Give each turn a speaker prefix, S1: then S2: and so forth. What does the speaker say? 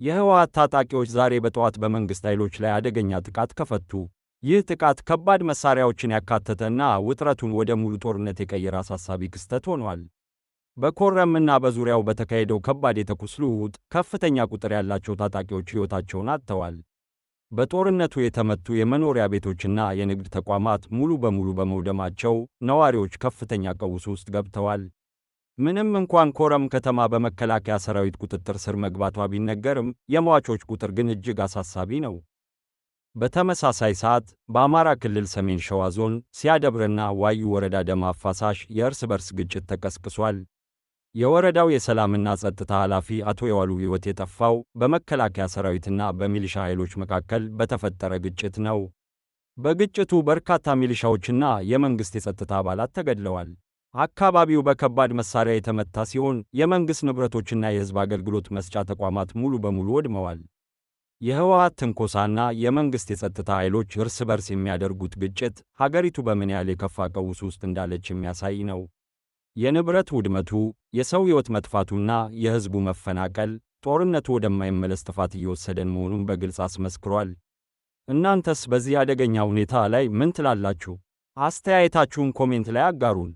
S1: የህወሓት ታጣቂዎች ዛሬ በጠዋት በመንግሥት ኃይሎች ላይ አደገኛ ጥቃት ከፈቱ። ይህ ጥቃት ከባድ መሳሪያዎችን ያካተተና ውጥረቱን ወደ ሙሉ ጦርነት የቀየረ አሳሳቢ ክስተት ሆኗል። በኮረምና በዙሪያው በተካሄደው ከባድ የተኩስ ልውውጥ ከፍተኛ ቁጥር ያላቸው ታጣቂዎች ሕይወታቸውን አጥተዋል። በጦርነቱ የተመቱ የመኖሪያ ቤቶችና የንግድ ተቋማት ሙሉ በሙሉ በመውደማቸው ነዋሪዎች ከፍተኛ ቀውስ ውስጥ ገብተዋል። ምንም እንኳን ኮረም ከተማ በመከላከያ ሰራዊት ቁጥጥር ስር መግባቷ ቢነገርም፣ የሟቾች ቁጥር ግን እጅግ አሳሳቢ ነው። በተመሳሳይ ሰዓት በአማራ ክልል ሰሜን ሸዋ ዞን ሲያደብርና ዋዩ ወረዳ ደም አፋሳሽ የእርስ በርስ ግጭት ተቀስቅሷል። የወረዳው የሰላምና ጸጥታ ኃላፊ አቶ የዋሉ ሕይወት የጠፋው በመከላከያ ሰራዊትና በሚሊሻ ኃይሎች መካከል በተፈጠረ ግጭት ነው። በግጭቱ በርካታ ሚሊሻዎችና የመንግሥት የጸጥታ አባላት ተገድለዋል። አካባቢው በከባድ መሳሪያ የተመታ ሲሆን፣ የመንግሥት ንብረቶችና የሕዝብ አገልግሎት መስጫ ተቋማት ሙሉ በሙሉ ወድመዋል። የህወሓት ትንኮሳና የመንግሥት የጸጥታ ኃይሎች እርስ በርስ የሚያደርጉት ግጭት ሀገሪቱ በምን ያህል የከፋ ቀውስ ውስጥ እንዳለች የሚያሳይ ነው። የንብረት ውድመቱ፣ የሰው ሕይወት መጥፋቱና የሕዝቡ መፈናቀል ጦርነቱ ወደማይመለስ ጥፋት እየወሰደን መሆኑን በግልጽ አስመስክሯል። እናንተስ በዚህ አደገኛ ሁኔታ ላይ ምን ትላላችሁ? አስተያየታችሁን comment ላይ አጋሩን።